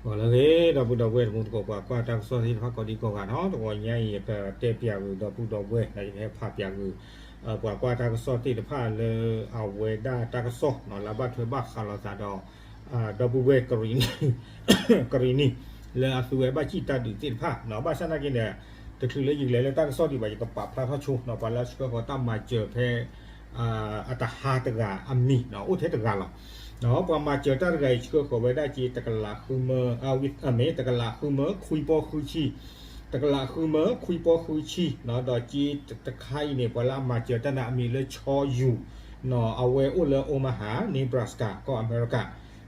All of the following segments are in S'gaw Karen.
ဂီၤလၢအဂ့ၤ ဒီပုၢ်ဒီဝဲၢ်တံၤသကိး ပှၤကွၢ်တၢ်ကစီၣ်သ့ၣ်တဖၣ်ကိးဒံကိးဂၤနီၤ, တဂီၤညါအံၤ ယကတဲပၠးဂုာ်ဒီပုၢ်ဒီဝဲၢ် ယကဟဲဖးပၠးဂုာ် ပှၤကွၢ်တၢ်ကစီၣ်သ့ၣ်တဖၣ်လၢအဝဲဒၣ်တၢ်ကစီၣ်နီၤ လၢအဘၣ်ထွဲဘၣ်ဃးလိာ်သးဒီး ဒီပုၢ်ဝဲၢ် ကရံၣ်နံၣ် လၢအသုဝဲဘၣ်စံၣ်တၢ်ဒုးသ့ၣ်တဖၣ်နီၤ, ဘၣ်ဆၣ်နာ်က့န့ၣ် တချုးလၢယကလဲၤလၢတၢ်ကစီၣ်ဒံးဘၣ် ယကပာ်ဖျါထီၣ်ဆိနီၤ ပှၤလၢအဆှၢဃီၤတၢ်မၤစၢၤဖဲ အတဟါတဂၤအမံၤနီၤ အိၣ်ထဲတဂၤလီၤ. ပှၤမၤစၢၤတၢ်တဂၤအံၤ ဆှၢဃီၤဝဲဒၣ်က့ တကလးဃုမၢ မ့ၢ်တကလးဃုမၢ ခွံပီၢ်ဃုဆံ, တကလးဃုမၢ ခွံပီၢ်ဃုဆံနီၤ, ဒီးက့တခါအံၤန့ၣ် ပှၤလၢအမၤစၢၤတၢ်န့ၣ် အမံၤလၢဆီယူၤနီၤ, အဝဲအိၣ်လၢ Omaha Nebraska ကီၢ်အမဲရကၤ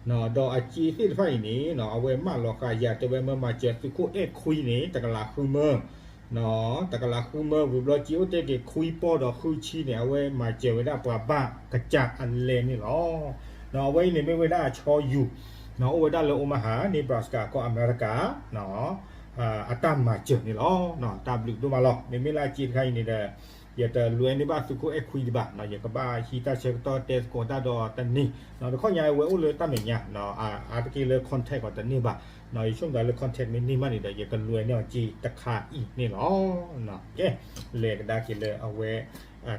နီၤ, ဒီးအက့သ့ၣ်တဖၣ်အံၤန့ၣ်နီၤ အဝဲမၢလီၤဃာ်ယၤ တဲဝဲမၢမၤစၢၤသုးခိၣ်အဲၣ်ခွံန့ၣ် တကလးဃုမၢ တကလးဃုမၢ ဝံၤဘျီက့အိၣ်တဲက့ၤခွံပီၢ်ဒီးဃုဆံန့ၣ် အဝဲမၤစၢၤဝဲဒၣ်ပှၤဘၣ်ကစၢ်အလဲန့ၣ်လီၤ. အဝဲအံၤန့ၣ်မ့ၢ်ဝဲဒၣ်ဆီယူၤနီၤ အိၣ်ဝဲဒၣ်လၢ Omaha Nebraska ကီၢ်အမဲရကၤ အတၢ်မၤစၢၤန့ၣ်လီၤ. တၢ်ဘျုးဒိၣ်မးလီၤ. မ့မ့ၢ်လၢအက့တခါအံၤန့ၣ်ဒီး ယတလွဲန့ၢ်ဘၣ်သုးခိၣ်အဲၣ်ခွံဒံးဘၣ်နီၤ, ယကဘၣ်ဟံးတၢ်ဆၢကတီၢ်တဲသကိးတၢ်ဒီးတန့ၢ်နီၤ, တခီညါဝဲအိၣ်လၢတၢ်မဲာ်ညါနီၤ, အါတက့ၢ်လၢ contact အီၤတန့ၢ်ဘၣ်နီၤ, ယဆိကမိၣ်လၢ contact မ့ၢ်န့ၢ်ဘၣ်န့ၣ်ဒီး ယကလွဲန့ၢ်အီၤက့တခါအံၤန့ၣ်လီၤ. ကဲ, လဲၤကဒါက့ၤလၢအဝဲ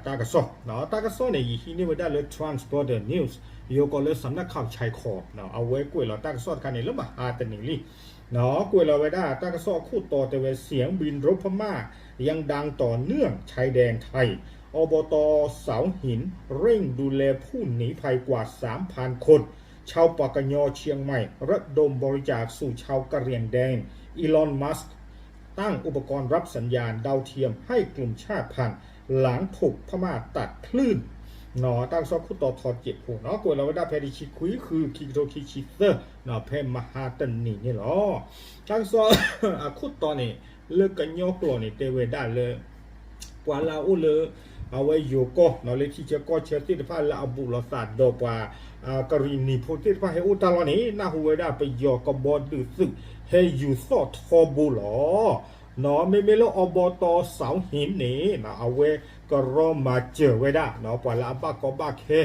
တၢ်ကစီၣ်နီၤ, တၢ်ကစီၣ်န့ၣ် ယဟံးန့ၢ်ဝဲဒၣ်လၢ Trans Border News ယိၤကီးလၢ စးနၢ်ခးဆဲးခီးနီၤ, အဝဲကွဲးလီၤတၢ်ကစီၣ်တခါန့ၣ် လၢမဟါတနံၤလံနီၤ, ကွဲးလီၤဝဲဒၣ်တၢ်ကစီၣ်အခိၣ်တီတဲဝဲ เสียงบินรบพม่ายังดังต่อเนื่องชายแดนไทย อบต.เสาหิน เร่งดูแลผู้หนีภัยกว่าสามพันคน ชาวปากกยอเชียงใหม่ ระดมบริจาคสู่ชาวกะเหรี่ยงแดง อีลอน มัสก์ ตั้งอุปกรณ์รับสัญญาณดาวเทียมให้กลุ่มชาติพันธุ์ หลังถูกพม่าตัดคลื่นနီၤ, တၢ်ကစီၣ်ခိၣ်တီထီၣ်စဲးဖိနီၤ, ကွဲးလီၤဝဲဒၣ်ဖဲတဆံခွံ ဃု ခံကထိခံဆံသၢနီၤ, ဖဲမဟါတနံၤန့ၣ်လီၤ. တၢ်ကစီၣ်အခိၣ်တီန့ၣ် လၢကညီကျိာ်န့ၣ် တဲဝဲဒၣ်လၢ ပှၤလၢအအိၣ်လၢ အဝဲယိၤကီၢ်နီၤ, လၢထံဆၢကီၢ်ဆၢသ့ၣ်တဖၣ်လၢအဘူးလိာ်သးဒီးပှၤ ကရံၣ်နံၣ်ဖိသ့ၣ်တဖၣ်ဟဲအိၣ်တၢ်လီၢ်န့ၣ် နၢ်ဟူဝဲဒၣ်ပယီၤကဘီဒုးသုးဟဲယူၤသီၣ်ထီဘိလီၤ. နီၤ, မ့မ့ၢ်လၢ อบต.เสาหิน န့ၣ်နီၤ, အဝဲကရီမၤစၢၤဝဲဒၣ်နီၤ, ပှၤလၢအဘၣ်ကီဘၣ်ခဲ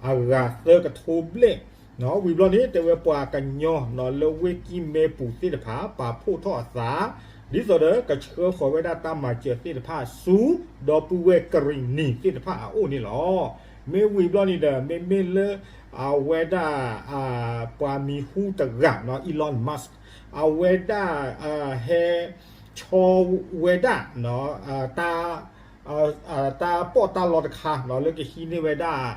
အဂၤသၢကထိဘျဲၣ်နီၤ, ဝံၤဘျီန့ၣ် တဲဝဲပှၤကညီနီၤ လၢဝ့ၢ်ကံၢ်မဲပူၤသ့ၣ်တဖၣ် ပာ်ဖှိၣ်ထီၣ်အသး ဒ်သိးဒီးကဆှၢဃီၤဝဲဒၣ်တၢ်မၤစၢၤသ့ၣ်တဖၣ်ဆူ ဒီပုၢ်ဝဲၢ်ကရံၣ်နံၣ်သ့ၣ်တဖၣ်အအိၣ်န့ၣ်လီၤ. မ့ၢ်ဝံၤဘျီန့ၣ်ဒီး မ့မ့ၢ်လၢ အဝဲဒၣ် ပှၤမံၤဟူတဂၤနီၤ Elon Musk အဝဲဒၣ် ဟဲ ဆီဝဲဒၣ် တၢ် တၢ်ပီးတၢ်လီတခါနီၤ လၢကဟံးန့ၢ်ဝဲဒၣ်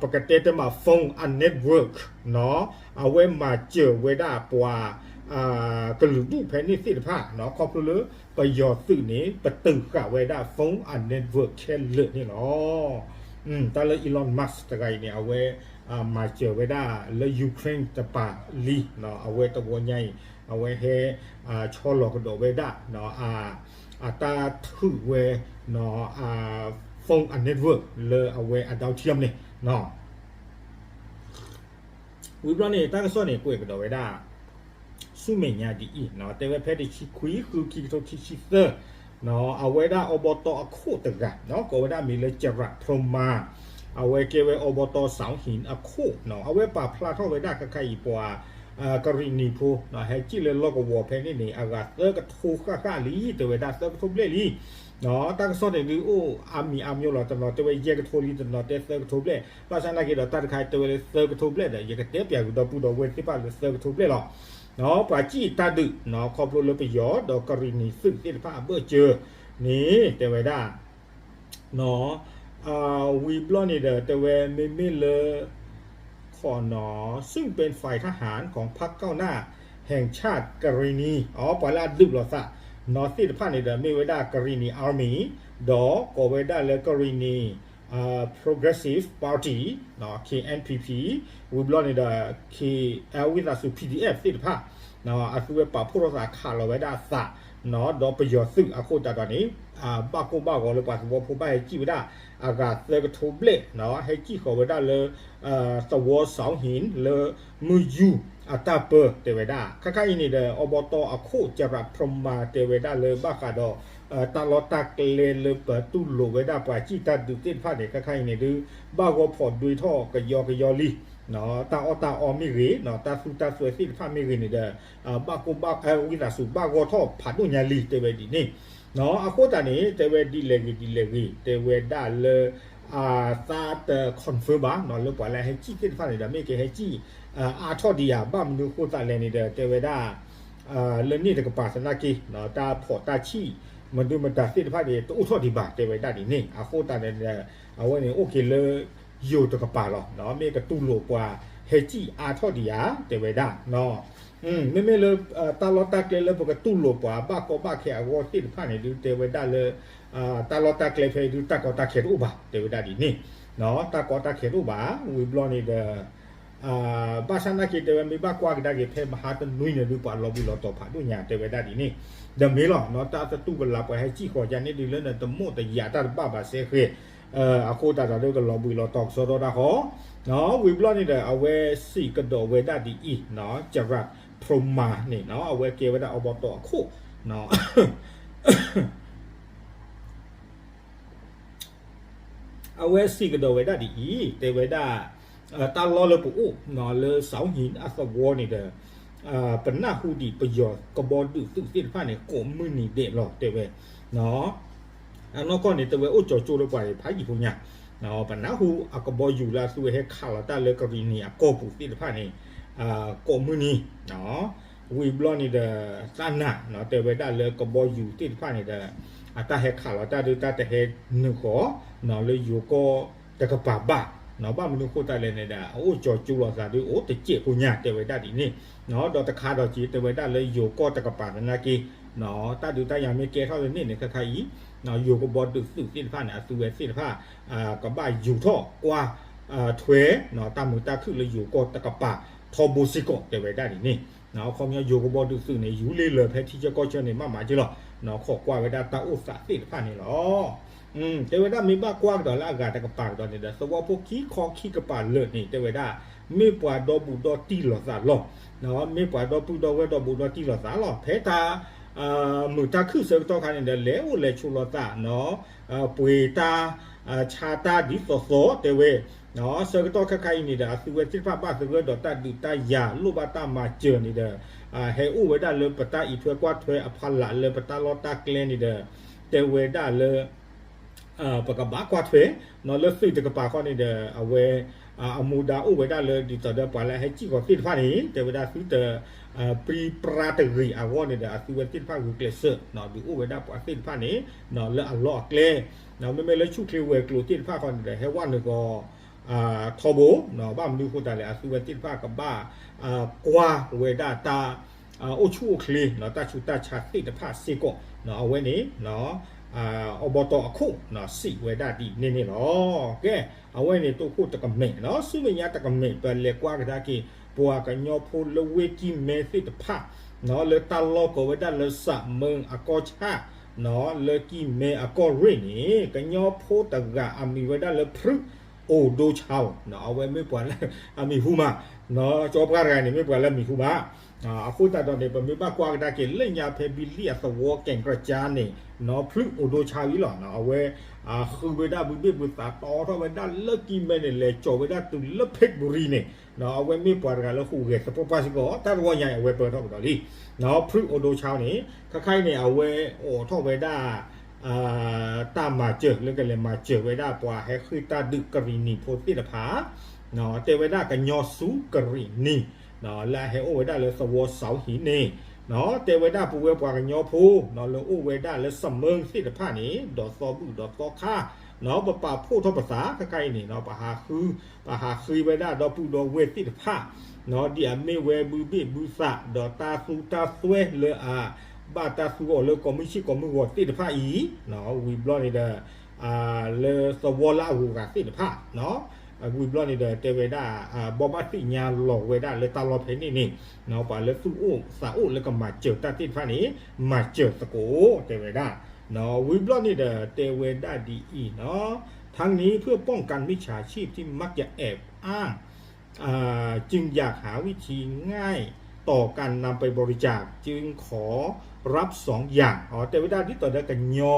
ပကတဲတမး phone အ network နီၤ အဝဲမၤစၢၤဝဲဒၣ်ပှၤ ကလုာ်ဒူၣ်ဖဲန့ၣ်သ့ၣ်တဖၣ်နီၤ ခီဖျိလၢပယီၤသုးန့ၣ် ပတုာ်ဃာ်ဝဲဒၣ် phone အ network ခဲလၢာ်န့ၣ်လီၤ. တၢ်လၢ Elon Musk တဂၤအံၤန့ၣ် အဝဲ မၤစၢၤဝဲဒၣ်လၢ Ukraine တပၤလံနီၤ အဝဲတဂီၤညါအံၤ အဝဲဟဲ ဆီလီၤကဒီးဝဲဒၣ် အတၢ်ထုးဝဲ phone အ network လၢအဝဲအ downtime န့ၣ်နီၤ ဝံၤဘျီန့ၣ် တၢ်ကစီၣ်န့ၣ် ကွဲးကဒီးဝဲဒၣ် ဆူမဲာ်ညါဒ်အံၤနီၤ တဲဝဲဖဲတဆံခွံ ဃု ခံကထိခံဆံသၢနီၤ အဝဲဒၣ် อบต အခိၣ်တဂၤနီၤ ကိးဝဲဒၣ်မံၤလၢ จรัสพรหมา အဝဲကဲဝဲ อบต เสาหิน အခိၣ်နီၤ အဝဲပာ်ဖျါထီၣ်ဝဲဒၣ်ခဲခါအံၤပှၤ ကရံၣ်နံၣ်ဖိနီၤ ဟဲစံၣ်လၢလီၢ်ကဝီၤဖဲန့ၣ်န့ၣ် အဂၤသၢကထိဃၣ်ဃၣ်လံ တဲဝဲဒၣ်သၢကထိဘျဲၣ်လံ တၢ်ကစီၣ်န့ၣ်ဒုးအိၣ်အါမံၤအါမျိၤလီၤ တနီၤတဲဝဲယဲၢ်ကထိလံ တနီၤတဲသၢကထိဘျဲၣ် ဘၣ်ဆၣ်နာ်က့ဒီးတၢ်တခါတဲဝဲလၢသၢကထိဘျဲၣ်ဒီး ယကတဲပၠးကဒီပုၢ်ဒီဝဲၢ်သ့ၣ်တဖၣ်လၢသၢကထိဘျဲၣ်လီၤ. ပှၤစံၣ်တၢ်ဒုးနီၤ ခီဖျိလၢပယီၤဒီးကရံၣ်နံၣ်သုးသ့ၣ်တဖၣ်အဘၢၣ်စၢၤန့ၣ် တဲဝဲဒၣ် နီၤ ဝံၤဘျီန့ၣ်ဒီး တဲဝဲမ့မ့ၢ်လၢ ခီနီၤ ซึ่งเป็นฝ่ายทหารของพรรคก้าวหน้าแห่งชาติกะเหรี่ยง အီၤ ပှၤလၢအဒုးလိာ်သးနီၤသ့ၣ်တဖၣ်န့ၣ်ဒီး မ့ၢ်ဝဲဒၣ် Karenni Army ဒီးကိးဝဲဒၣ်လၢ Karenni Progressive Party KNPP ဝံၤဘျီန့ၣ်ဒီး ဝံသးစူၤ PDF သ့ၣ်တဖၣ် အသုဝဲပာ်ဖှိၣ်ထီၣ်သးခးလီၤဝဲဒၣ်အသး ဒီးပယီၤသုးအဃိသတးဒီးန့ၣ် ဘၣ်ကိၢ်ဘၣ်ဂီၤလၢပှၤသဝီဖိဘၣ်ဟဲစံၣ်ဝဲဒၣ် အဂၤသၢကထိဘျဲၣ်နီၤ ဟဲစံၣ်ဃီၤဝဲဒၣ်လၢ သဝီ เสาหิน လၢမုၢ်ယူၢ်အတၢ်ပၢတဲဝဲဒၣ် ခါခါအံၤန့ၣ်ဒီး อบต အခိၣ် จรัสพรหมา တဲဝဲဒၣ်လၢဘၣ်ဃးဒီး တၢ်လီၢ်တၢ်ကျဲလၢပတူၢ်လိာ်ဝဲဒၣ်ပှၤစံၣ်တၢ်ဒုးသ့ၣ်တဖၣ်န့ၣ် ခါခါအံၤန့ၣ်ဒုး ဘၣ်ဂီၤဖီၣ်ဒွဲထီၣ်ကယီကယီလံ တၢ်အီၣ်တၢ်အီမ့ၢ်ဂ့ၤ, တၢ်သူတၢ်စွဲသ့ၣ်တဖၣ်မ့ၢ်ဂ့ၤန့ၣ်ဒီး ဘၣ်ကိၢ်ဘၣ် ဝံသးစူၤဘၣ်ဂီၢ်ထီၣ်ဖးဒိၣ်ညါလံ တဲဝဲဒ်န့ၣ်. အဃိသတးန့ၣ် တဲဝဲဒ်လဲၣ်ဂ့ၤဒ်လဲၣ်ဂ့ၤ တဲဝဲဒၣ်လၢ သးတ confirm ဘၣ် လၢပှၤလၢဟဲစံၣ်သ့ၣ်တဖၣ်န့ၣ်ဒီး မ့ၢ်ကဟဲစံၣ်အါထီၣ်ဒံးဧါ, ဘၣ်မနုၤအဃိသတးလဲၣ်န့ၣ်ဒီး တဲဝဲဒၣ် လၢန့ၣ်တကပၤသနာ်က့ တၢ်ဖီၣ်တၢ်ဆံၣ် မဒုမတၤသ့ၣ်တဖၣ်န့ၣ် တအိၣ်ထီၣ်ဒံးဘၣ် တဲဝဲဒၣ်ဒ်န့ၣ်. အဃိသတးန့ၣ်ဒီး အဝဲန့ၣ်အိၣ်က့ၤလၢ ယိၤတကပၤလီၤ. မ့ၢ်ကတူၢ်လိာ်ပှၤဟဲစံၣ်အါထီၣ်ဒံးဧါ တဲဝဲဒၣ်. မ့မ့ၢ်လၢ တၢ်လီၢ်တၢ်ကျဲလၢပကတူၢ်လိာ်ပှၤဘၣ်ကီဘၣ်ခဲအဂီၢ်သ့ၣ်တဖၣ်န့ၣ် ဒုးတဲဝဲဒၣ်လၢ တၢ်လီၢ်တၢ်ကျဲဖဲဒုးတၢ်ကီတၢ်ခဲတအိၣ်ဘၣ် တဲဝဲဒၣ်ဒ်န့ၣ်. တၢ်ကီတၢ်ခဲတအိၣ်ဘၣ် ဝံၤဘျီန့ၣ်ဒီး ဘၣ်ဆၣ်နာ်က့တဲဝဲမ့ၢ်ဘၣ်ကွၢ်ကဒါက့ၤဖဲမဟါတနွံန့ၣ် ဒုးပှၤလီၤဘှံးလီၤတီၤဖးဒိၣ်ညါ တဲဝဲဒၣ်ဒ်န့ၣ်. ဒီးမ့ၢ်လီၤ တၢ်သတူၢ်ကလာ်ပှၤဟဲစံၣ်ဃီၤယါန့ၣ်ဒုးလၢနတမိၣ်တယာ်တၢ်တဘၣ်ဘၣ်စဲဃဲ အဃိသတးဒီးကလီၤဘှံးလီၤတီၤကစီဒီတၢ်ဃီ ဝံၤဘျီန့ၣ်ဒီး အဝဲစံးကဒီးဝဲဒၣ်ဒ်အံၤ ကရးဖရူမၤန့ၣ် အဝဲကဲဝဲဒၣ်အဘီတီအခိၣ် အဝဲစံးကဒီးဝဲဒၣ်ဒ်အံၤ တဲဝဲဒၣ် တၢ်လီၢ်လၢပအိၣ်လၢ စီၤဟံၣ် အသဝီန့ၣ်ဒီး ပနၢ်ဟူဒံးပယီၤကဘီဒုးသုးသ့ၣ်တဖၣ်န့ၣ် ကိးမုၢ်နံၤဒဲးလီၤ တဲဝဲ အနီၢ်ကီၢ်န့ၣ် တဲဝဲအိၣ်ကၠီၤကၠိလၢပှၤဖးယံာ်ဖိညါ ပနၢ်ဟူအကဘီယူၤလၢအသုဝဲဟဲခးလီၤတၢ်လၢကရံၣ်နံၤအကီၢ်ပူၤသ့ၣ်တဖၣ်န့ၣ် ကိးမုၢ်နံၤ ဝံၤဘျီန့ၣ်ဒီး တၢ်နာ် တဲဝဲဒၣ်လၢကဘီယူၤသ့ၣ်တဖၣ်န့ၣ်ဒီး အတၢ်ဟဲခးလီၤတၢ်ဒုးတၢ်တဟဲနုာ်ဃီၤ လၢယိၤကီၢ်တကပၤဘၣ် ဘၣ်မနုၤအဃိသတးလဲၣ်န့ၣ်ဒီး အအိၣ်ကၠီၤကၠိလိာ်သးဒုးအိၣ်တစဲးဖိညါ တဲဝဲဒၣ်ဒ်န့ၣ်. ဒီးတခါဒီးက့ၤ တဲဝဲဒၣ်လၢယိၤကီၢ်တကပၤသနာ်က့ တၢ်ဒုးတၢ်ယၤမ့ၢ်ကဲထီၣ်လၢန့ၣ်န့ၣ် ခဲခါအံၤ ယိၤကဘီဒုးသုးသ့ၣ်တဖၣ်န့ၣ် အသုဝဲသ့ၣ်တဖၣ် ကဘၣ်ယူၤထီၣ်ကွၢ်ထွဲ တၢ်မုာ်တၢ်ခုၣ်လၢယိၤကီၢ်တကပၤထီဘိစ့ၢ်ကီး တဲဝဲဒၣ်ဒ်န့ၣ်. ခီပညီယိၤကဘီဒုးသုးန့ၣ် ယူၤလ့လၢာ်ဖဲထံဆၢကီၢ်ဆၢန့ၣ် မးမးက့လီၤ ခိးကွၢ်ဝဲဒၣ်တၢ်အိၣ်သးသ့ၣ်တဖၣ်န့ၣ်လီၤ. တဲဝဲဒၣ်မ့ၢ်ဘၣ်ကွၢ်ကဒီးလၢအဂၤတကပၤကဒီးန့ၣ်ဒီး သဝီဖိခံခီခံကပၤလၢာ်န့ၣ် တဲဝဲဒၣ် မ့ၢ်ပှၤဒီဘူးဒီတံၢ်လိာ်သးလီၤ. မ့ၢ်ပှၤဒီဘူးဒီဝဲၢ်ဒီဘူးဒီတံၢ်လိာ်သးလီၤ. ဖဲတၢ် မုာ်တၢ်ခုၣ်ဆၢကတီၢ်ခါန့ၣ်ဒီး လဲၤအိၣ်လဲၤဆိးလိာ်သး ပှ့ၤတၢ် ဆါတၢ်ဒ်သိးသိး တဲဝဲ ဆၢကတီၢ်ခဲခါအံၤန့ၣ်ဒီး အသုဝဲသ့ၣ်တဖၣ်ဘၣ်သဂၢၢ်ဒီးတၢ်ဒုးတၢ်ယၤ လိၣ်ဘၣ်တၢ်မၤစၢၤန့ၣ်ဒီး ဟဲအိၣ်ဝဲဒၣ်လၢပတၢ်အံးထွဲကွၢ်ထွဲအဖီလာ်လၢပတၢ်လီၢ်တၢ်ကျဲန့ၣ်ဒီး တဲဝဲဒၣ်လၢ ပကဘၣ်ကွၢ်ထွဲ လၢသုးတကပၤဃီန့ၣ်ဒီး အဝဲ အမူဒါအိၣ်ဝဲဒၣ်လၢ ဒ်သိးဒီးပှၤလၢအဟဲစံၣ်ဃီၤသ့ၣ်တဖၣ်န့ၣ် တဲဝဲဒၣ်သုတ ပြံပြါတဂ့ၤအဂီၢ်န့ၣ်ဒီး အသုဝဲသ့ၣ်တဖၣ်ဂုာ်ကျဲးစၢး ဒုးအိၣ်ဝဲဒၣ်ပှၤသ့ၣ်တဖၣ်န့ၣ် လၢအလီၢ်အကျဲ မ့မ့ၢ်လၢဆူၣ်ချ့ဝဲၤကျိၤသ့ၣ်တဖၣ်ဃီန့ၣ်ဒီး ဟဲဝဲနုာ်ဃီၤ ထီဘိ ဘၣ်မနုၤအဃိသတးလဲၣ် အသုဝဲသ့ၣ်တဖၣ်ကဘၣ် ကွၢ်ဝဲဒၣ်တၢ် အိၣ်ဆူၣ်အိၣ်ချ့ တၢ်ဆူးတၢ်ဆါသ့ၣ်တဖၣ်စ့ၢ်ကီး အဝဲန့ၣ် အဘီတီအခိၣ် စံးဝဲဒၣ်ဒ်န့ၣ်န့ၣ်လီၤ. ကဲ အဝဲန့ၣ်တိခိၣ်တကမဲာ် ဆူမဲာ်ညါတကမဲာ် ပလဲၤကွၢ်ကဒါက့ၤ ပှၤကညီဖိလၢဝ့ၢ်ကံၢ်မဲသ့ၣ်တဖၣ် လၢတၢ်လီၢ်ကိးဝဲဒၣ်လၢ စးမၢအကီၢ်ဆၣ် လၢကံၢ်မဲအကီၢ်ရ့ၣ်န့ၣ် ကညီဖိတဂၤအမံၤဝဲဒၣ်လၢ ဖုၣ်အိၣ်ဒိဆါ အဝဲမ့ၢ်ပှၤလၢ အမံၤဟူမး ကၠီပှၢ်တဂၤန့ၣ် မ့ၢ်ပှၤလၢအမံၤဟူမး အဃိသတးဒီးန့ၣ် ပမ့ၢ်ဘၣ်ကွၢ်ကဒါက့ၤလၢညါဖဲဘံလံၣ်အသဝီကဲၣ်ကရၢကၠါန့ၣ် ဖုၣ်အိၣ်ဒိဆါဝံၤလီၤ အဝဲ ဃုဝဲဒၣ်ဘုဘ့ၣ်ဘုသးတီထီၣ်ဝဲဒၣ်လၢကံၢ်မဲန့ၣ် လဲၤကၠီၤဝဲဒၣ်တုၤလၢဖ့းဘူရံၤန့ၣ် အဝဲမ့ၢ်ပှၤတဂၤလၢဟူးဂဲၤသပှၢ်ပှၢ်စ့ၢ်ကီး တၢ်တဝီညါအံၤအဝဲပၢၢ်ထီၣ်ကဒီးလံ ဖုၣ်အိၣ်ဒိဆါန့ၣ် ခဲခါအံၤန့ၣ် အဝဲအိးထီၣ်ဝဲဒၣ် တၢ်မၤစၢၤလၢကလဲၤမၤစၢၤဝဲဒၣ်ပှၤဟဲဃ့ၢ်တၢ်ဒုးကရံၣ်နံၤဖိသ့ၣ်တဖၣ် တဲဝဲဒၣ်ကညီစူၤကရံၣ်နံၤ လၢအဟဲအိၣ်ဝဲဒၣ်လၢသဝီစးဟံၣ်န့ၣ် တဲဝဲဒၣ်ပဝဲပှၤကညီဖိ လၢအိၣ်ဝဲဒၣ်လၢစးမၢသ့ၣ်တဖၣ်န့ၣ် ဒီးသီဘူၣ်ဒီးသီခါ ပပာ်ဖှိၣ်ထီၣ်ပသးခဲခါအံၤန့ၣ် ပဟးဃု ပဟးဃ့ဝဲဒၣ်ဒီပုၢ်ဒီဝဲၢ်သ့ၣ်တဖၣ် ဒ်အမ့ၢ်ဝဲဘုဘ့ၣ်ဘုသး ဒီးတၢ်သူတၢ်စွဲလၢအ ဘၣ်တၢ်သူအီၤလၢကီၢ်မုၢ်ဆ့ၣ်ကီၢ်မုၢ်ဂီၤသ့ၣ်တဖၣ်အံၤ ဝံၤဘျီန့ၣ်ဒီး လၢသဝီလၢအဂုၤအဂၤသ့ၣ်တဖၣ် ဝံၤဘျီန့ၣ်ဒီးတဲဝဲဒၣ် ဘိးဘၣ်သ့ၣ်ညါလီၤဝဲဒၣ်လၢတၢ်လီၢ်ဖဲန့ၣ်န့ၣ် ပှၤလၢသူၣ်အိၣ်သးအိၣ်လၢကမၤစၢၤတၢ်သ့ၣ်တဖၣ်န့ၣ် မၤစၢၤသကိး တဲဝဲဒၣ် ဝံၤဘျီန့ၣ်ဒီးတဲဝဲဒၣ်ဒ်အံၤ ทั้งนี้เพื่อป้องกันมิจฉาชีพที่มักจะแอบอ้าง จึงอยากหาวิธีง่ายต่อการนำไปบริจาค จึงขอรับสองอย่าง တဲဝဲဒၣ်ဒ်သိးဒီးကညီ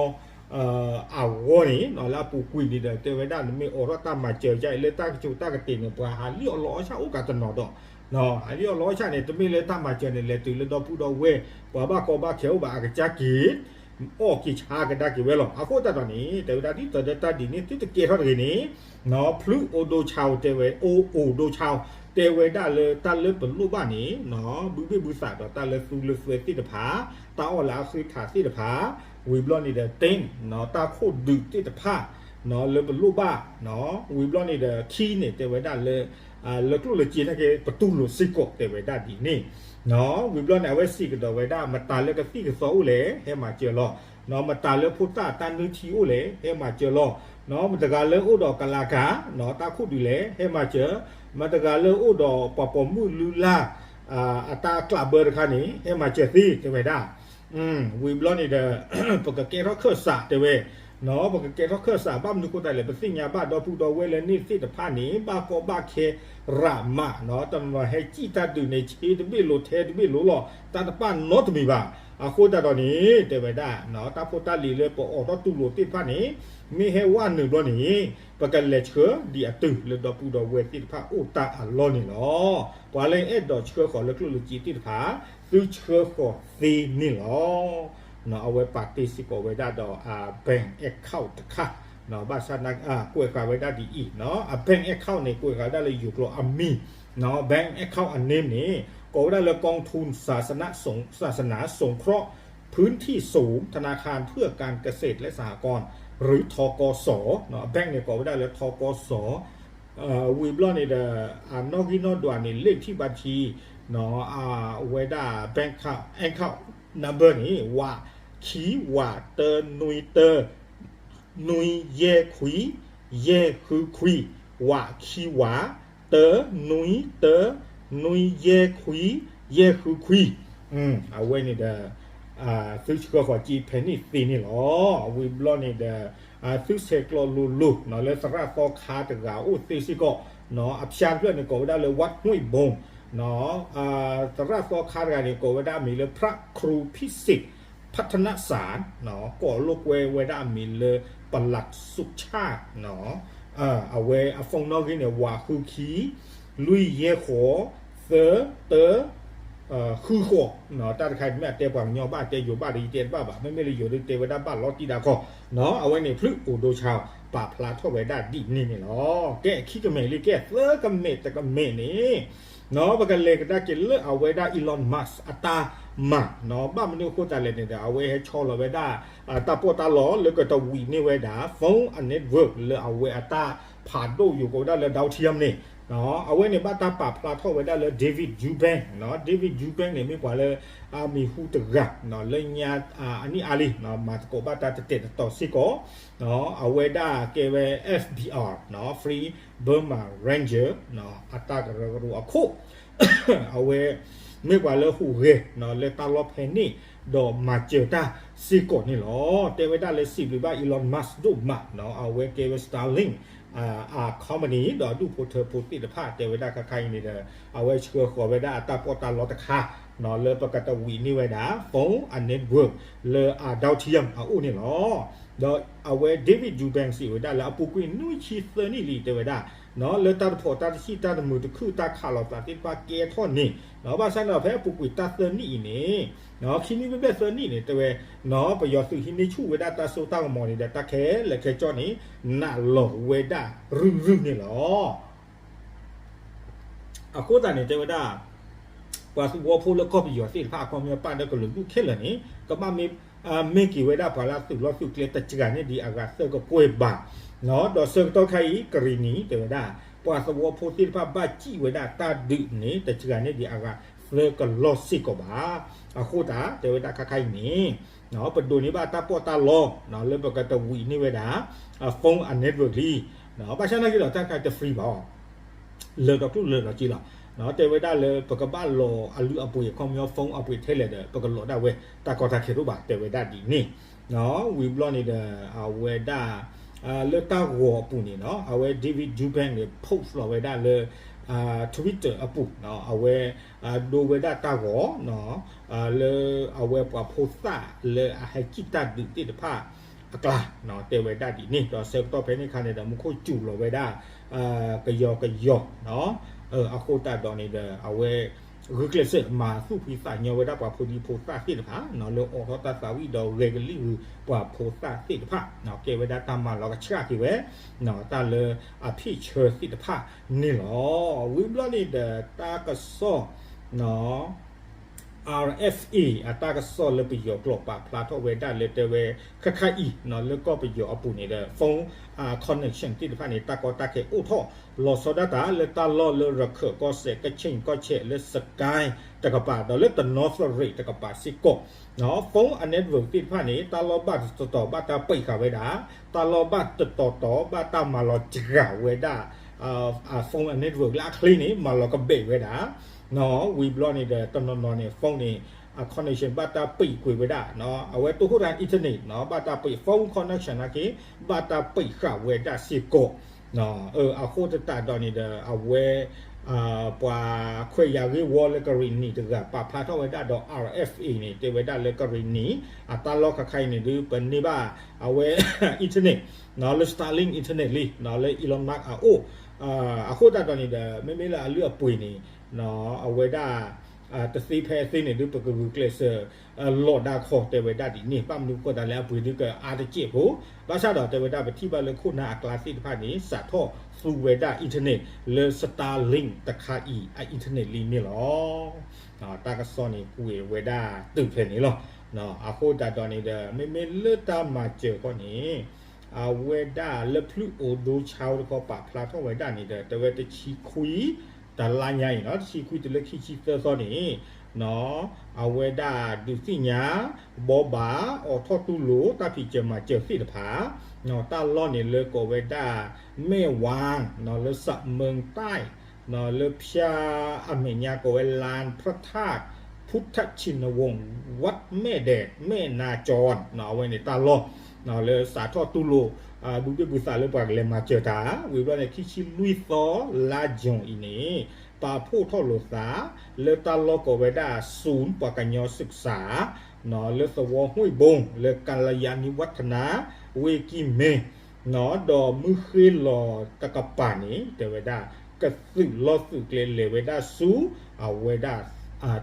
အဂီၢ်န့ၣ် လၢအပူၤကွံာ်န့ၣ်ဒီး တဲဝဲဒၣ်နမ့ၢ်အိးထီၣ်တၢ်မၤစၢၤဒ်အံၤလၢတၢ်ကတိၤတၢ်ကတ့ၢ်န့ၣ် ပှၤဟးလံၣ်အီၣ်လီအီၣ်ဆၣ်အိၣ်ကးတနီၤဒီး ဟးလံၣ်အီၣ်လီအီၣ်ဆၣ်န့ၣ် တမ့ၢ်လၢတၢ်မၤစၢၤန့ၣ် လဲၤတုၤလၢဒီပုၢ်ဒီဝဲၢ် ပှၤဘၣ်ကီဘၣ်ခဲအိၣ်ဘၣ်အကစၢ်က့ၤ အီၣ်က့ၤဆါကဒါက့ၤဝဲလီၤ. အဃိသတးဒီးန့ၣ် တဲဝဲဒၣ်ဒ်သိးဒီးတၢ်ဒ်န့ၣ် သုတကဲထီၣ်တဂ့ၤန့ၣ် ဖျုအိၣ်ဒိဆါအိၣ်တဲဝဲ အိၣ်အိၣ်ဒိဆါအိၣ် တဲဝဲဒၣ်လၢတၢ်လၢပလိၣ်ဘၣ်န့ၣ် ဘုဘ့ၣ်ဘုသးဒီးတၢ်လၢသူလၢသွဲသ့ၣ်တဖၣ် တၢ်အီၣ်လၢအဃ့ထးသ့ၣ်တဖၣ် ဝံၤဘျီန့ၣ်ဒီး တ့ၢ် တၢ်ခိၣ်ဒုးသ့ၣ်တဖၣ် လၢပလိၣ်ဘၣ် ဝံၤဘျီန့ၣ်ဒီး ခံန့ၣ် တဲဝဲဒၣ်လၢ လၢကျိၣ်လၢစ့နာ်က့ ပတူၢ်လိာ်စ့ၢ်ကီး တဲဝဲဒၣ်ဒ်န့ၣ် ဝံၤဘျီန့ၣ် အဝဲစံးကဒီးဝဲဒၣ် မတၤလၢကသံၣ်ကသီအိၣ်လဲၣ် ဟဲမၤစၢၤလီၤ. မတၤလၢဖိသၣ်တၢ်နုၢ်ထံအိၣ်လဲၣ် ဟဲမၤစၢၤလီၤ. မတၤတဂၤလၢအိၣ်ဒီးကလၤကၤ တၢ်ခိၣ်ဒုးလဲၣ် ဟဲမၤစၢၤ, မတၤတဂၤလၢအိၣ်ဒီးပှၤပိာ်မုၣ်လုၢ်လၢ် အတၢ်ကျးဘၢတခါန့ၣ် ဟဲမၤစၢၤသ့ တဲဝဲဒၣ် ဝံၤဘျီန့ၣ်ဒီး ပကကဲထီၣ်ခၢၣ်စးတဲဝဲ, ပကကဲထီၣ်ခၢၣ်စး ဘၣ်မနုၤအဃိသတးလဲၣ် ပသ့ၣ်ညါဘၣ်ဒီပုၢ်ဒီဝဲၢ်လၢန့ၣ်သ့ၣ်တဖၣ်န့ၣ် ဘၣ်ကီဘၣ်ခဲရးမး, တနီၤနီၤဟဲစံၣ်တၢ်ဒုးန့ၣ် ဆ့တဘ့ၣ်လိၤထဲတဘ့ၣ်လိၤလီၤ တၢ်တပၣ်နီတမံၤဘၣ်. အဃိသတးဒီးန့ၣ် တဲဝဲဒၣ် တၢ်ဖိတၢ်လံၤလၢပအိးထီၣ်တူၢ်လိာ်သ့ၣ်တဖၣ်န့ၣ် မ့ၢ်ဟဲဝဲနုာ်ဘျီန့ၣ် ပကလဲၤဆှၢဒံးအတုၤလၢဒီပုၢ်ဒီဝဲၢ်သ့ၣ်တဖၣ်အိၣ်တၢ်အလီၢ်န့ၣ်လီၤ. ပှၤလၢအဲၣ်ဒိးဆှၢဃီၤလၢကျိၣ်လၢစ့သ့ၣ်တဖၣ် သုဆှၢဃီၤသ့န့ၣ်လီၤ. အဝဲပာ်တ့ၢ်စ့ၢ်ကီးဝဲဒၣ်ဒီးအ bank account တခါ, ဘၣ်ဆၣ် ကွဲးဃာ်ဝဲဒၣ်ဒ်အံၤ, အ bank account န့ၣ် ကွဲးဃာ်ဝဲဒၣ်လၢယိၤကျိာ်အမံၤ, bank account အ name န့ၣ် ကိးဝဲဒၣ်လၢ กองทุนศาสนสง- ศาสนาสงเคราะห์พื้นที่สูง ธนาคารเพื่อการเกษตรและสหกรณ์ หรือ ทกส bank န့ၣ် ကိးဝဲဒၣ်လၢ ทกส ဝံၤဘျီန့ၣ်ဒီး အနီၣ်ဂံၢ်နီၣ်ဒွးန့ၣ် လ့ၣ်ထံၣ်ဘၣ်ထံ အဝဲဒၣ် bank account number န့ၣ် ဝး ခံ ဝး တၢ နွံ တၢ နွံ ယဲၢ် ခွံ ယဲၢ် ဃု ခွံ, ဝး ခံ ဝး တၢ နွံ တၢ နွံ ယဲၢ် ခွံ ယဲၢ် ဃု ခွံ, အဝဲန့ၣ်ဒီး သုဆှၢဃီၤက့ၤဖဲန့ၣ်သ့န့ၣ်လီၤ. ဝံၤဘျီန့ၣ်ဒီး သုဆဲးကျိးလိၤလိၤ လၢသရၣ်သီခါတဂၤအိၣ်သ့စ့ၢ်ကီး, အဖၠါတဖျၢၣ်န့ၣ် ကိးဝဲဒၣ်လၢ วัดห้วยบง သရၣ်သီခါတဂၤန့ၣ် ကိးဝဲဒၣ်အမံၤလၢ พระครูพิสิทธิ์ พัฒนสาร ကိးလိာ်ကွဲဝဲဒၣ်အမံၤလၢ ประหลัดสุชาติ အဝဲအ phone နီၣ်ဂံၢ်န့ၣ် ဝး ဃု ခံ လွံၢ် ယဲၢ် ဃိး သၢ တၢ ဃု ဃိး, တၢ်တခါအံၤ မ့ၢ်အတဲပှၤကညီဘၣ် တဲယိၤဘၣ်ဒီး ယတဲတဘၣ်ဘၣ်, မ့မ့ၢ်လၢယိၤဒီး တဲဝဲဒၣ်ဘၣ်လီၤတံၢ်ဒၣ်ခီ, အဝဲန့ၣ် ဖျုအိၣ်ဒိဆါ ပာ်ဖျါထီၣ်ဝဲဒၣ်ဒ်န့ၣ်န့ၣ်လီၤ. ကဲ ခံကမဲာ်လံ ကဲ သၢကမဲာ်တကမဲာ်န့ၣ် ပကလဲၤကဒါက့ၤလၢအဝဲဒၣ် Elon Musk အတၢ်မၤ, ဘၣ်မနုၤအဃိသတးလဲၣ်န့ၣ်ဒီး အဝဲဟဲဆီလီၤဝဲဒၣ် တၢ်ပီးတၢ်လီလၢကတဝံၤန့ၢ်ဝဲဒၣ် phone အ network လၢအဝဲအတၢ်ဖးဒိၣ်ယိၤကိးဝဲဒၣ်လၢ Dow Tiam န့ၣ်, အဝဲန့ၣ်ဘၣ်တၢ်ပာ်ဖျါထီၣ်ဝဲဒၣ်လၢ David Eubank, David Eubank န့ၣ် မ့ၢ်ပှၤလၢ အမံၤဟူတဂၤ လၢညါ အနံၣ်အါလံ မၤသကိးဘၣ်တၢ်တတဲာ်တတီၤစ့ၢ်ကီး, အဝဲဒၣ်ကဲဝဲ F B R, Free Burma Ranger အတၢ်ကရၢကရိအခိၣ်, အဝဲ မ့ၢ်ပှၤလၢဟူးဂဲၤ လၢတၢ်လီၢ်ဖဲန့ၣ် ဒီးမၤစၢၤတၢ်စ့ၢ်ကီးန့ၣ်လီၤ. တဲဝဲဒၣ်လၢစံးဘျုးဘၣ် Elon Musk ဒိၣ်မး, အဝဲကဲဝဲ Starlink အ company ဒီးအဒူၣ်ဖိထၢဖိသ့ၣ်တဖၣ် တဲဝဲဒၣ်ခါခါအံၤန့ၣ်ဒီး အဝဲဆှၢဃီၤဝဲဒၣ်အတၢ်ပီးတၢ်လီတခါ လၢပကတဝံၤန့ၢ်ဝဲဒၣ် phone အ network လၢအ Dow Tiam အအိၣ်န့ၣ်လီၤ. ဒီးအဝဲ David Eubank စံးဝဲဒၣ်လၢအပူၤကွံာ်နွံဆံသၢနံၣ်လံ တဲဝဲဒၣ် လၢတၢ်တဖိးတၢ်တဆံၣ်တၢ်တမုာ်တခုၣ်တၢ်ခးလိာ်သးသ့ၣ်တဖၣ်ကဲထီၣ်န့ၣ်, ဘၣ်ဆၣ်န့ၣ်ဒီးဖဲအပူၤကွံာ်တၢ်သၢနံၣ်အံၤန့ၣ်, ခံနွံဘျဲၣ်ဘျဲၣ်သၢနံၣ်န့ၣ် တဲဝဲ ပယီၤသုးဟံးန့ၢ်ဆူၣ်ဝဲဒၣ်တၢ်စိတၢ်ကမီၤန့ၣ်ဒီး တၢ်ခဲလၢာ်ခဲဆ့န့ၣ် နာ်လီၤဝဲဒၣ်ရုၢ်ရုၢ်န့ၣ်လီၤ. အဃိသတးန့ၣ် တဲဝဲဒၣ် ပှၤသဝီဖိလၢကီၢ်ပယီၤသ့ၣ်တဖၣ် အခီပညီပာ်လၢကလုာ်ဒူၣ်ခဲလၢာ်န့ၣ် ကဘၣ်မ့ၢ် မ့ၢ်က့ၤဝဲဒၣ်ပှၤလၢအသုးလီၢ်သုးကျဲတစှၤန့ၢ်ဒံးအဂၤသၢကကွဲၢ်ဘၣ်, ဒီးဆၢကတီၢ်ခဲအံၤ ကရံၣ်နံၣ် တဲဝဲဒၣ် ပှၤသဝီဖိသ့ၣ်တဖၣ်ဘၣ်စံၣ်ဝဲဒၣ်တၢ်ဒုးန့ၣ် တစှၤန့ၢ်ဒံးအဂၤသၢကလီၢ်စ့ၢ်ကီးဘၣ်. အဃိသတး တဲဝဲဒၣ်ခါခါအံၤန့ၣ် ပဒိးန့ၢ်ဘၣ်တၢ်ပီးတၢ်လီ လၢပကတဝံၤန့ၢ်ဝဲဒၣ် phone အ network လံ. ဘၣ်ဆၣ်နာ်က့ဒီး တၢ်တခါတ free ဘၣ် လၢာ်ဒီးကျိၣ်လၢာ်ဒီးစ့လီၤ. တဲဝဲဒၣ်လၢပကဘၣ်လီၤအလုၢ်အပှ့ၤ အခီပညီ phone အပှ့ၤထဲလဲၣ်ဒီး ပကလီၤဒၣ်ဝဲ တၢ်ကီတၢ်ခဲတအိၣ်ဘၣ် တဲဝဲဒၣ်ဒ်န့ၣ်. ဝံၤဘျီန့ၣ်ဒီး အဝဲဒၣ် လၢတၢ်ဂီၤအပူၤန့ၣ်လီၤ အဝဲ David Eubank န့ၣ် post လီၤဝဲဒၣ်လၢ Twitter အပူၤ အဝဲ ဒိဝဲဒၣ်တၢ်ဂီၤ လၢအဝဲပှၤဖိသၣ်လၢအဟဲစံၣ်တၢ်ဒုးသ့ၣ်တဖၣ် အကျါ တဲဝဲဒၣ်ဒ်န့ၣ် ဒီးဆၢကတီၢ်ဖဲန့ၣ်အခါန့ၣ်ဒီး မူခိၣ်စူၤလီၤဝဲဒၣ် ကယီကယီ အဃိသတးဒီးန့ၣ်ဒီး အဝဲ ဂုာ်ကျဲးစၢးမၤသူၣ်ဖှံသးညီဝဲဒၣ်ပှၤဖိဒံဖိသၣ်သ့ၣ်တဖၣ် လၢအိးထီၣ်တၢ်သးဝံၣ်ဒီးဂဲၤကလံၣ်ဂုၤပှၤဖိသၣ်သ့ၣ်တဖၣ် ကဲဝဲဒၣ်တၢ်မၤလီၤကဆှၣ်က့ၤဝဲ တၢ်လၢအဖံးဆၢသ့ၣ်တဖၣ်န့ၣ်လီၤ. ဝံၤဘျီန့ၣ်ဒီးတၢ်ကစီၣ် RFA အတၢ်ကစီၣ်လၢပယီၤကျိာ်ပာ်ဖျါထီၣ်ဝဲဒၣ်လၢတဲဝဲ ခဲခါအံၤ လၢကီၢ်ပယီၤအပူၤန့ၣ်ဒီး phone connection သ့ၣ်တဖၣ်န့ၣ် တၢ်ကီတၢ်ခဲအိၣ်ထီၣ်လီၤဆီဒၣ်တၢ် လၢတၢ်လီၢ်လၢရခၢၣ်ကီၢ်စဲၣ် ကခ့ၣ်ကီၢ်ဆဲး လၢစကဲ တကပၤ ဒီးလၢတနီသရံၣ်တကပၤစ့ၢ်ကီး phone အ network သ့ၣ်တဖၣ်န့ၣ် တၢ်လီၢ်ဘၣ်တတီၤတီၤဘၣ်တၢ်ပံးဃာ်ဝဲဒၣ် တၢ်လီၢ်ဘၣ်တတီၤတီၤဘၣ်တၢ်မၤလီၤစှၤဝဲဒၣ် phone အ network လၢအချ့န့ၣ် မၤလီၤကဘဲးဝဲဒၣ် ဝံၤဘျီန့ၣ်ဒီး တနီၤနီၤန့ၣ် phone န့ၣ် အ connection ဘၣ်တၢ်ပံးကွံာ်ဝဲဒၣ် အဝဲတိၢ်ဟိၣ်တၢ် internet ဘၣ်တၢ်ပံး phone connection နာ်က့ ဘၣ်တၢ်ပံးဃာ်ဝဲဒၣ်စ့ၢ်ကီး အဃိသတးဒီးန့ၣ်ဒီး အဝဲ ပှၤခွဲးယာ်ဂ့ၢ်ဝီလၢကရံၣ်နံၣ်တဂၤ ပာ်ဖျါထီၣ်ဝဲဒၣ်ဒီး RFA န့ၣ် တဲဝဲဒၣ်လၢကရံၣ်နံၣ် အတၢ်လီၢ်ခါခါအံၤန့ၣ်ဒုး ပန့ၢ်ဘၣ် အဝဲ internet လၢ Starlink internet လံ လၢ Elon Musk အအိၣ် အဃိသတးဒီးန့ၣ်ဒီး မ့မ့ၢ်လၢအလုၢ်အပှ့ၤန့ၣ် အဝဲဒၣ် တသ့ဖဲအသ့န့ၣ်ဒုး ပကဂုာ်ကျဲးစၢး လီၤဒါခီတဲဝဲဒၣ်ဒ်န့ၣ် ဘၣ်မနုၤဃိသတးလဲၣ်အပှ့ၤဒုးကအါတစဲးဖိ ဘၣ်ဆၣ်ဒီးတဲဝဲဒၣ်ပထံၣ်ဘၣ်လၢခိၣ်နၢ်အကျါသ့ၣ်တဖၣ်န့ၣ် စးထီၣ်သူဝဲဒၣ် internet လၢ Starlink တခါအံၤ အ internet လံန့ၣ်လီၤ. တၢ်ကစီၣ်န့ၣ်ကွဲးဝဲဒၣ်တုၤဖဲန့ၣ်လီၤ. အဃိသတးဒီးန့ၣ်ဒီး မ့မ့ၢ်လၢတၢ်မၤစၢၤခီန့ၣ် အဝဲဒၣ်လၢဖျုၣ်အိၣ်ဒိဆါတခီပာ်ဖျါထီၣ်ဝဲဒၣ်န့ၣ်ဒီး တဲဝဲတဆံခွံ တလါညါအံၤနီၤ တဆံခွံတုၤလၢခံဆံသၢသီန့ၣ် အဝဲဒၣ်ဒုးသ့ၣ်ညါ ဘီဘၣ် အိးထီၣ်တူၢ်လိာ်တၢ်ဖံးစၢၤမၤစၢၤသ့ၣ်တဖၣ် တၢ်လီၢ်န့ၣ်လၢကိးဝဲဒၣ် မဲၢ်ဝၣ် လၢ စးမၢၣ်တၢၣ် လၢဖၠါအမဲာ်ညါကိးဝဲ လါဖျၢထၣ် ဖူထၣ်ဆံနဝူၣ် ဝးမဲၢ်ဒဲး မဲၢ်နၤကၠီၣ် အဝဲန့ၣ်တၢ်လီၢ် လၢစးထီၣ်တူၢ်လိာ် ဘုဘ့ၣ်ဘုသးလၢပှၤကလဲၤမၤစၢၤတၢ် ဝံၤဘျီန့ၣ် ခံဆံလွံၢ်သီ လါယွၤအံၤန့ၣ် ပာ်ဖှိၣ်ထီၣ်လိာ်သး လၢတၢ်လီၢ်ကိးဝဲဒၣ် စူၣ်ပှၤကညီစဲးစး လၢသဝီမှံဘိ လၢ ကလယၤနံဝးထနၤ ဝ့ၢ်ကံၢ်မဲ ဒီးမုၢ်ဃ့ၢ်လီၤတကပၤန့ၣ် တဲဝဲဒၣ် ကသုးလီၢ်သုးကျဲလဲၤဝဲဒၣ်ဆူ အဝဲဒၣ်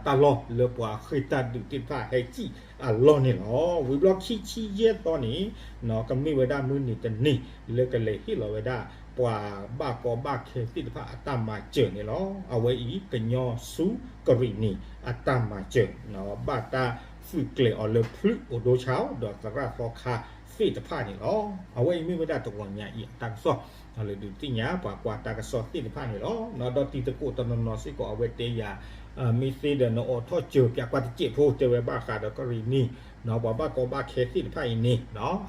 တၢ်လီၢ်လၢပှၤဃ့ၢ်တၢ်ဒုးသ့ၣ်တဖၣ်ဟဲစံၣ်အလီၢ်န့ၣ်လီၤ. ဝံၤဘျီခံဆံယဲၢ်သီန့ၣ် ကမ့ၢ်ဝဲဒၣ်မုၢ်နံၤတနံၤ လၢကလဲၤဟ့ၣ်လီၤဝဲဒၣ် ပှၤဘၣ်ကီဘၣ်ခဲသ့ၣ်တဖၣ်အတၢ်မၤစၢၤန့ၣ်လီၤ. အဝဲအံၤ ကညီဆူကရံၣ်နံၤအတၢ်မၤစၢၤ ဘၣ်တၢ်သုးကျဲၤအီၤလၢဖျုၣ်အိၣ်ဒိဆါ ဒီးသရၣ်သီခါသ့ၣ်တဖၣ်န့ၣ်လီၤ. အဝဲအံၤမ့ၢ်ဝဲဒၣ်တဂီၤညါအံၤအတၢ်ကစီၣ် လၢဒုးသ့ၣ်ညါပှၤကွၢ်တၢ်ကစီၣ်သ့ၣ်တဖၣ်န့ၣ်လီၤ. ဒီးတံၤသကိးတနီၤနီၤစ့ၢ်ကီးအဝဲတဲယၤ မ့ၢ်သ့ဒီးနအိးထီၣ်စၢၤပၠးကွၢ်တစဲးဖိ တဲဝဲဘၣ်ဃးဒီးကရံၣ်နံၤ ပှၤဘၣ်ကီဘၣ်ခဲသ့ၣ်တဖၣ်အံၤန့ၣ်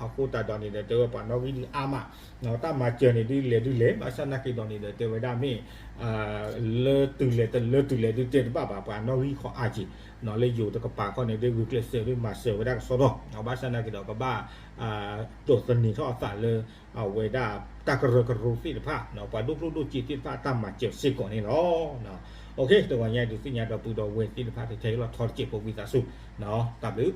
အဃိသတးဒီးန့ၣ်ဒီး တဲဝဲပှၤနီၣ်ဂံၢ်ဒုးအါမး တၢ်မၤစၢၤန့ၣ်ဒုးလဲၤဒုးလဲၤ ဘၣ်ဆၣ်သနာ်က့ဒီးန့ၣ်ဒီး တဲဝဲဒၣ်မ့ၢ် လၢတုၤလဲၤတလၢတုၤလဲၤဒုးတဲတဘၣ်ဘၣ် ပှၤနီၣ်ဂံၢ်ခီအါက့ၤ လၢယိၤတကပၤခီန့ၣ်ဒုး ဂုာ်ကျဲးစၢးဒုးမၤစၢၤဝဲဒၣ်ကစီဒီ ဘၣ်ဆၣ်သနာ်က့ဒီးကဘၣ် ဒိးသန့ၤထီၣ်အသးလၢ အဝဲဒၣ်တၢ်ကရၢကရိသ့ၣ်တဖၣ် ပှၤဒိၣ်ကျိၣ်ဒိၣ်စ့သ့ၣ်တဖၣ်အတၢ်မၤစၢၤစ့ၢ်ကီးန့ၣ်လီၤ. တဂီၤညါအံၤဒုးသ့ၣ်ညါဒီပုၢ်ဒီဝဲၢ်သ့ၣ်တဖၣ် ထဲထဲလီၤထီတစဲးဖိ ဝံသးစူၤ တၢ်ဘျုး